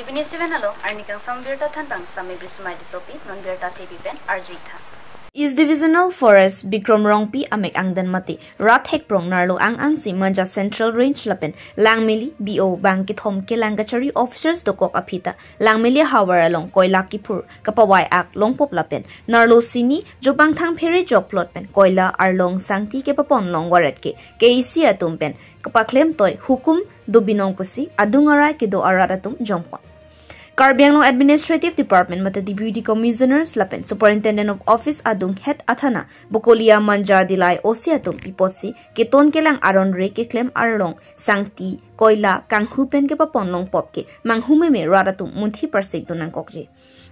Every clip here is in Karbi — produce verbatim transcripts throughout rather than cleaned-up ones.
Bini seven along arni kangsam birta thanbang Sami Brismai Tissopi, non birta thepi pen arjuitha. East Divisional Forest Bikram Rongpi amek angden mate rat hekprong nerlo ang-angsi Manja Central Range lapen Langmili B O bang kethom kelang kachari officers dokok aphi ta Langmili havar along koila kiphur kapavai ak longpop lapen nerlo sini Jopangthang phere chok plot pen koila arlong sangti kepapon long varet ke K A C atum pen kapaklem toi hukum do binong pusi adung arai kedo arat atum jongpon. Karbi Anglong Administrative Department mate Deputy Commissioners lapen Superintendent of Office adung het athana Bokolia Manja Dillai O C atum pi apotsi keton kelang aron re keklem arlong sangti koila kanghu pen kepapon longpop ke manghumeme rat atum munthi parsik do nangkokji.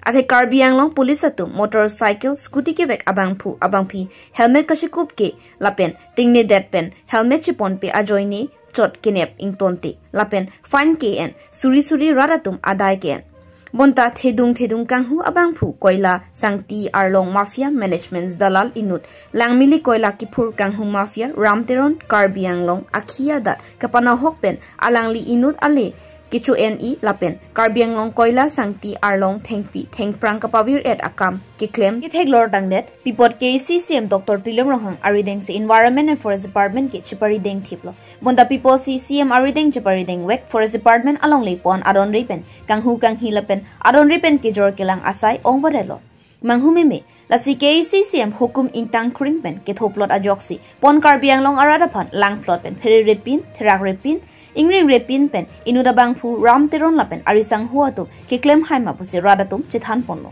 Athe Karbi Anglong Police atum motorcycle, scooty kevek abangphu abangphi helmet kachekup ke lapen tingnedet pen helmet cheponpe ajoine chot kenep ingtonte lapen fine ke-en suri suri rat atum adai ke-en. Bonta thedung thedung kanghu abangphu koila sangti arlong mafia management dalal inut Langmili koila kiphur kanghu mafia Ram Teron Karbi Anglong akhi adat kapanahok pen alangli inut ale kecho-en-i lapen Karbi Anglong koila sangti arlong thengpi thengphrang kapavir-et akam keklem kethek lor tangdet pi apot K A C C M Doctor Tuliram Ronghang arideng si Environment and Forest Department ke chepari dengthiplo. Bonta pi apotsi C M arideng chepari dengvek Forest Department alongle pon aron re pen kanghu kanghi lapen aron re pen kejor kelang asai ong varelo. Manghumeme, lasi K A C C M hukum ingtang kring pen kethoplot ajoksi pon Karbi Anglong arat aphan langplot pen phere repin, therak repin, ingring repin pen inut abangphu Ram Teron lapen arisangho atum keklem haima pusi rat atum chethan ponlo.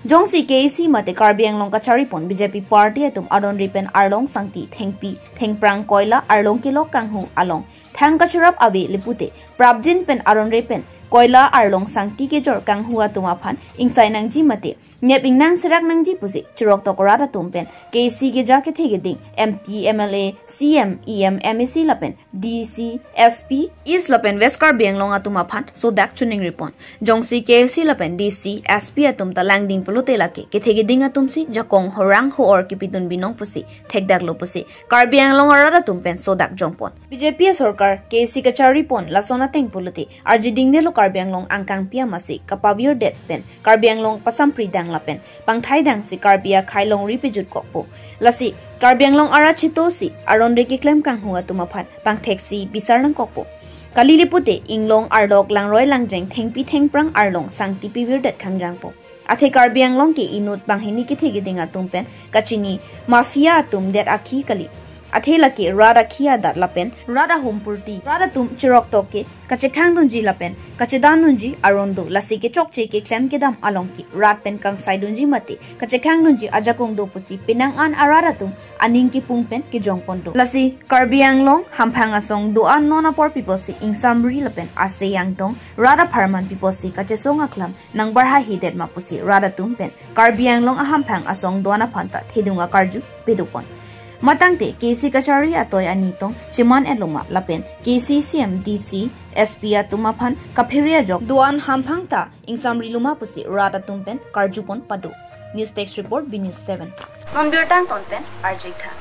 Jongsi K A C mate Karbi Anglong kachari pon B J P party atum aron re pen arlong sangti thengpi thengphrang koila arlong kelok kanghu along thang kacherap ave le pute prapjin pen aron re pen koila arlong sangti kejor kanghu atum aphan ingsai nangji mate nep ingnang serak nangji pusi chirok tok rat atum pen K A C keja kethe keding M P, M L A, C M, E M, M A C lapen D C, S P, East lapen West Karbi Anglong atum aphan sodak chuning ripon. Jongsi K A C lapen D C, S P atum ta langding pulote lake kethe keding atum si jakong horang ho-or kipidun binong pusi thekdaklo pusi Karbi Anglong arat atum pen sodak jongpon. B J P asorkar K A C kachari pon lason ateng pulote arjiding delo Karbi Anglong angkang pi amatsi kapavirdet pen Karbi Anglong pasampri dang lapen pangthai dang si Karbi akhei longri pejut kokpo. Lasi Karbi Anglong arat chito si aron re keklem kanghu atum aphan pangthek si bisar nangkokpo. Kali le pute inglong arlok langroi langjeng thengpi thengphrang arlong sangti pivirdet khangjangpo. Athe Karbi Anglong ke inut banghini kethe keding atum pen kachini mafia atum det akhi kali. Athe lake rat akhi adat lapen rat ahumpurti rat atum chirok tok ke kachekhang dunji lapen kachedan dunji aron do, lasi kechokche keklem kedam along ke rat pen kangsai dunji mate kachekhang dunji ajakong do pusi penang an arat atum aning kepung pen kejongpon do. Lasi Karbi Anglong hamphang asong do-an non apor pi apotsi ingsamri lapen ase yangtong rat apharman pi apotsi kachesong aklam nangbarhaihidet ma pusi rat atum pen Karbi Anglong ahamphang asong do-an aphan ta thedung akarju pedopon. Matangte K A C kachari atoi anitong cheman-etlo ma lapen K A C C M, D C, S P atum aphan kaphere ajok do-an hamphang ta ingsamrilo ma pusi rat atum pen karjupon pado. News Desk Report, B News seven. Non birta angton pen arjuitha.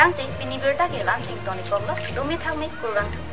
Tangte pini birta ke la-an si ingtonik koklo, dumi thakmi, kurvangthu.